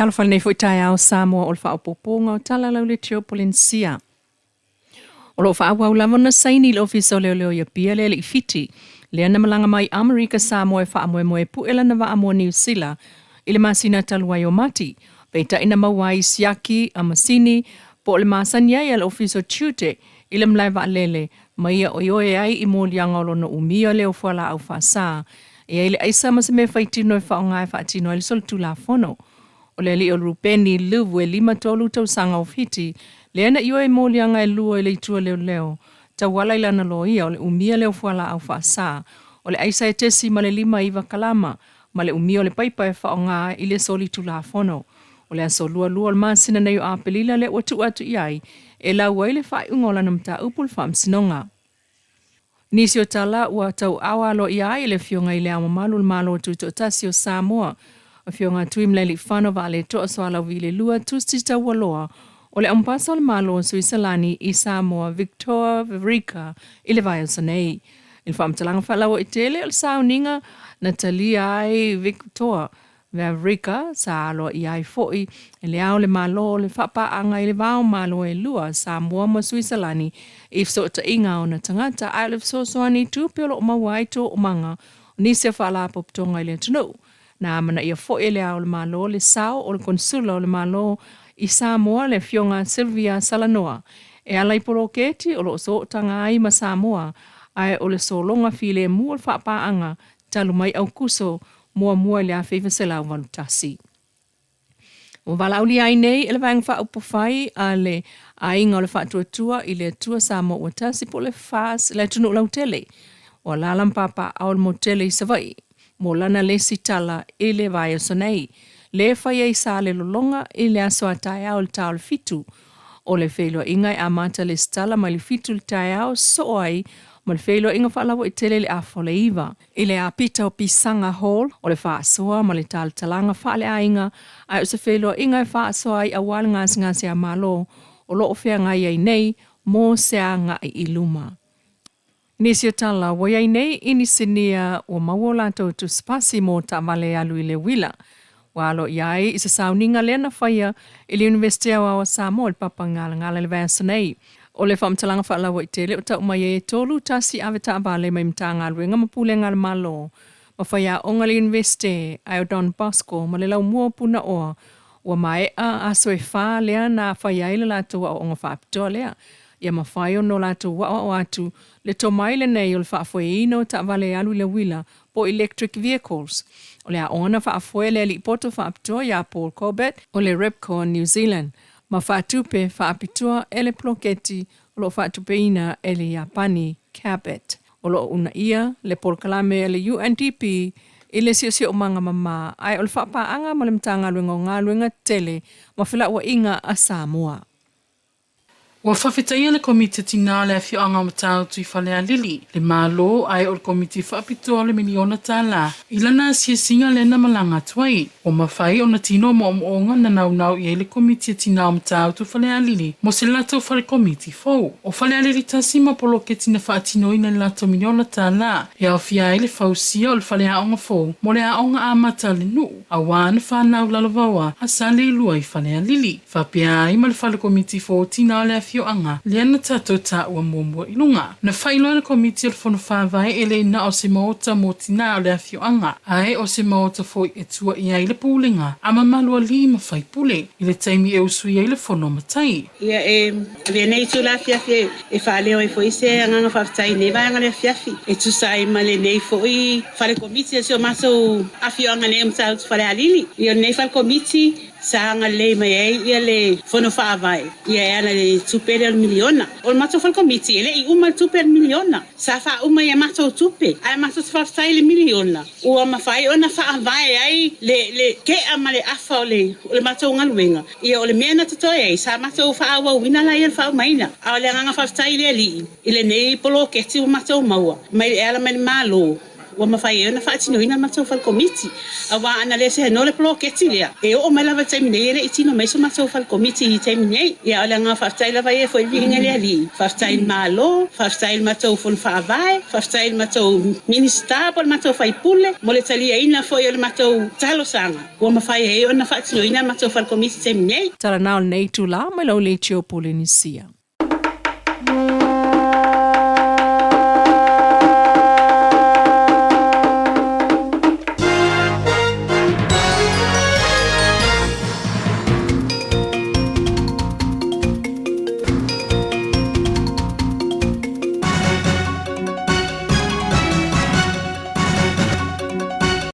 Talofa i lenei foi taeao Samoa o le faaopoopoga o tala lauleitio Polenisia. O lo o faaauau lava ona saini i le Ofisa o Leoleo i Apia le alii Fiti lea na malaga mai Amerika Samoa e faamoemoe e pue lana vaa mo Niu Sila i le masina talu ai o Mati. Peitai na maua ai i siaki a masini po o le masani ai a le Ofisa o Tiute i le malae vaalele ma ia ioe ai i moliaga o lona umia lea o fualaau faasa e i ai le aisa ma se mea faitino e faaaoga e faatino ai le solitulafono. O le alii o Rupeni Luvu e 53 tausaga o Fiti, lea na ioe i moliaga e lua i le itu a leoleo, tauala i lana loia o le umia lea o fualaau faasa, o le aisa e 0.59 kalama, ma le umia o le paipa e faaaoga i le solitulafono. O le aso 22 o le masina nei o Aperila lea ua tuu atu i ai e lau ai le faaiuga o lana mataupu i le Faamasinoga. Nisi o tala ua tauaaoa aloaia ai e le Afioga i Le Ao Mamalu o le Malo Tutoatasi o Samoa, Afioga Tuimalealiifano Vaaletoa Sualauvi le Lua, Tusi Taualoa o le Aumupasa o le Malo o Suiselani i Samoa Victor Veverica i le vaiaso nei. I le faamatalaga faalauaitele o le sauniga na talia ai Victor Vavrica sa aloaia ai foi e Le Ao o le Malo le faapaaga i le va o Malo e lua, Samoa ma Suiselani, i fesootaiga a ona tagata, ae o le fesoasoani i tupe o lo o maua ai toomaga o nisi o faalapotopotoga i le atunuu. Na amanaia foi e Le Ao o le Malo le sao o le Konesula o le Malo i Samoa, le Afioga Sylvia Salanoa, e ala i poloketi o lo o sootaga ai ma Samoa, ae o le sologa filemu o le faapaaga talu mai Aukuso muamua i le 1981. Ua valaaulia ai nei e le Vaega Faaupufai a le Aiga o le Faatuatua i le Atua Samoa ua Tasi po o le FAS le atunuu lautele o alaala ma papaaao i le motele i Savaii mo lana le isi tala i le vaiaso nei, le fai ai sa le lologa i le aso a taeao i le ta o le 7. O le feiloaiga e amata le tala mai le 7 i le taeao sosoo ai ma le feiloaiga faalauaitele i le afa o le 9. I le apita o Pisaga Hall o le faasoa ma le talatalaga faaleaiga, ae o se feiloaiga e faasoa ai aua le gasegase a Malo o lo o feagai ai nei mo se agai i luma. Nisi o tala ua i ai nei inisinia ua maua o latou tusipasi mo taavale e alu i le uila. Ua aloaia ai i se sauniga lea na faia i le Iunivesite Aoao a Samoa i le Papagalagala i le vaiaso nei. O le faamatalaga faalauaitele o tau mai ai e 31 ave taavale mai Matagaluega ma Pulega a le Malo ma faiaoga le Iunivesite ae o Don Bosco ma le Laumua o Punaoa ua maea aso e 4 lea na faia ai le latou aoaoga faapitoa lea ia mafai ona o latou aoao atu le tomai lenei o le faafoeina o taavale e alu i le uila po o electric vehicles. O le aoga na faafoe e le alii poto faapitoa ia Paul Corbett o le Repco New Zealand ma faatupe faapitoa e le poloketi o lo o faatupeina e le Iapani Cabot. O lo o uunaia le polokalame a le UNDP i le siosiomaga mama ae o le faapaaga ma le Matagaluega o Galuega Tetele ma Felauaiga a Samoa. Ua faafetaia le Komiti Tinā o le Afioaga o Matautu i Falealili, le Malo ae o le Komiti Faapitoa o le Miliona Tala i lana asiasiga lea na malaga atu ai. Ua mafai ona tino moomooga na naunau i ai le Komiti Tinā o Matautu Falealili mo se latou fale komiti fou. O Falealili tasi ma poloketi na faatinoina i le latou miliona tala e aofia ai le fausia o le faleaoga fou mo le aoga amata a le nuu auā na fanau lalovaoa a Saleilua i Falealili. Faapea ai ma le fale komiti fou tinā o le afioaga lea na tatou taua muamua i luga. Na faailoa e le Komiti o le Fono Faavae e le na o se maota mo tinā o le afioaga, ae o se maota foi e tua i ai le pulega a mamalu alii ma faipule i le taimi e usui ai le fono a matai. Ia e avea nei itula afiafi e faaleo ai foi se agaga faafetai i lenei vaega o le afiafi e tusa ai ma lenei foi fale komiti a si o matou afioaga nei o Matautu Falealili. Ia o lenei fale komiti sa agalelei mai ai ia le Fono Faavae ia e ala i le tupe lea o le miliona. O le matou fale komiti e le i uma le tupe o le miliona, sa faauma i a matou tupe ae matou te faafetai i le miliona ua mafai ona faavae ai le kea ma le afa o le matou galuega. Ia o le mea na totoe ai, sa matou faaauauina laia le faaumaina. A o le agaga faafetai i le Alii i lenei poloketi ua matou maua mai e ala mai le Malo. ua mafai ai ona faatinoina le matou fale komiti. Aua ana le seanoa le poloketi lea, e oo mai lava i le taimi nei e le i tino mai so matou fale komiti i le taimi nei. Ia a o le agaga faafetai lava ia e foi i le viiga i le Alii, faafetai i le Malo, faafetai i le matou Fono Faavae, faafetai i le matou Minisita po o le matou sui usufono mo le taliaina foi o le matou talosaga ua mafai ai ona faatinoina le matou fale komiti i le taimi nei. Tala na o lenei itulā mai lau leitio Polenisia.